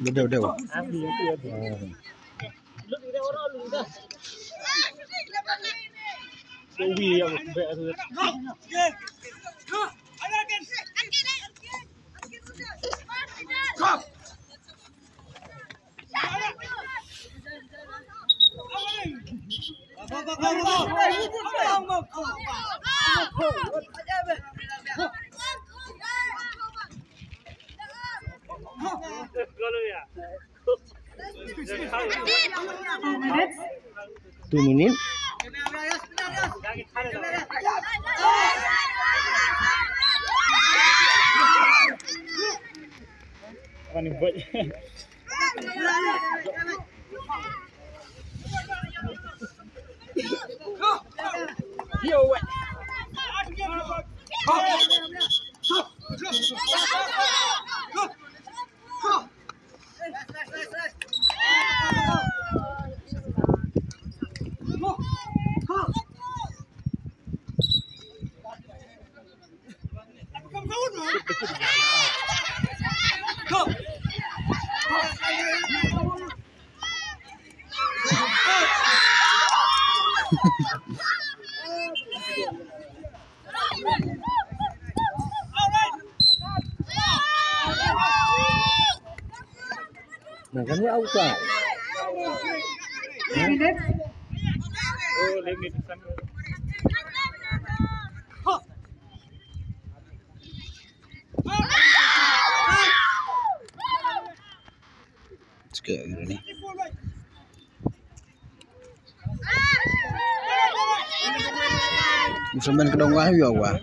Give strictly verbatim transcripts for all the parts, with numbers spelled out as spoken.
Deu, deu. Two minutes. Two minutes. Nang kami outside. Sikit lagi ni. Musim main kedong wah, ya wah.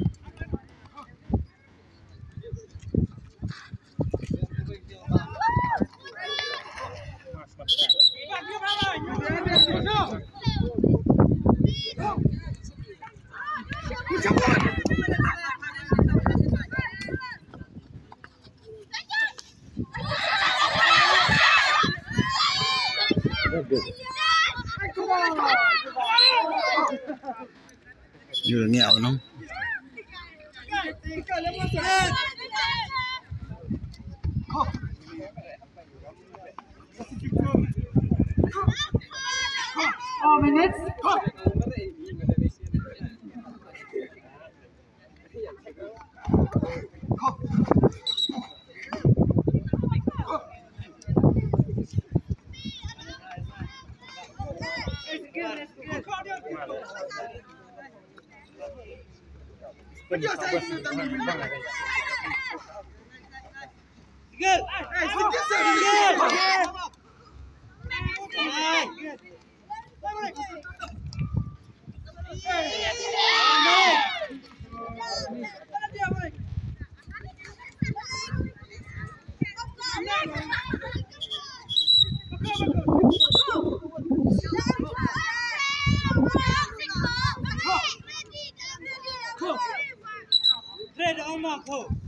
Yu ngiaw nong. Four minutes.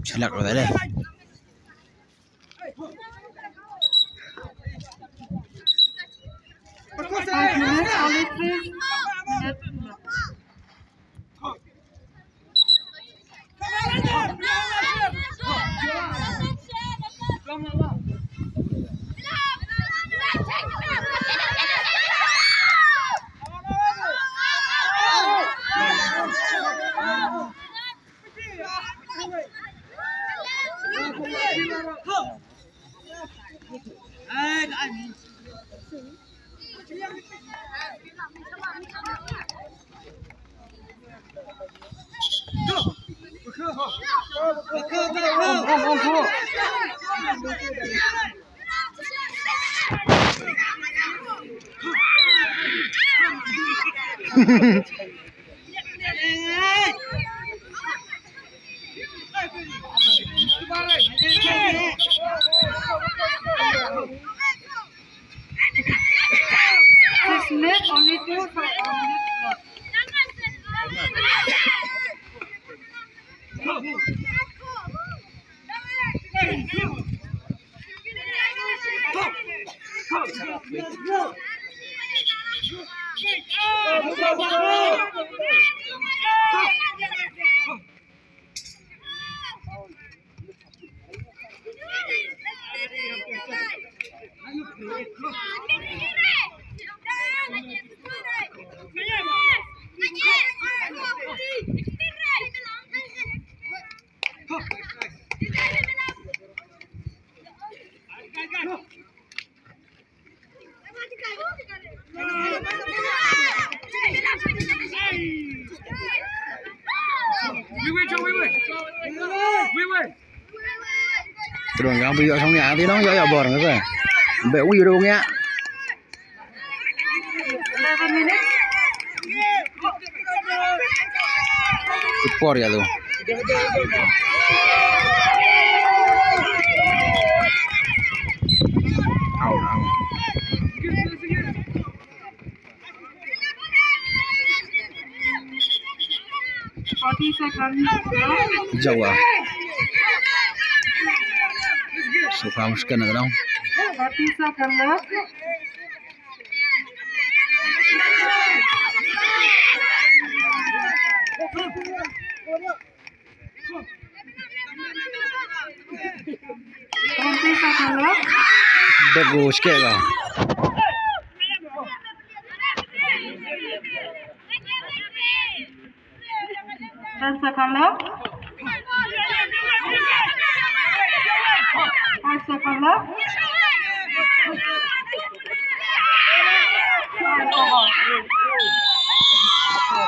Shalak lo tadi. Six minutes, only two for one minute. Terus yang beli song ya, di nong ya ya bor nggak sih? Be wi ru nggak? Por ya tu. Out, out. Forty seconds. Jawa. So far, mesti kena tau. Forty seconds left. Dek go sikit lah. Ten second left. Five second left. Alcohol.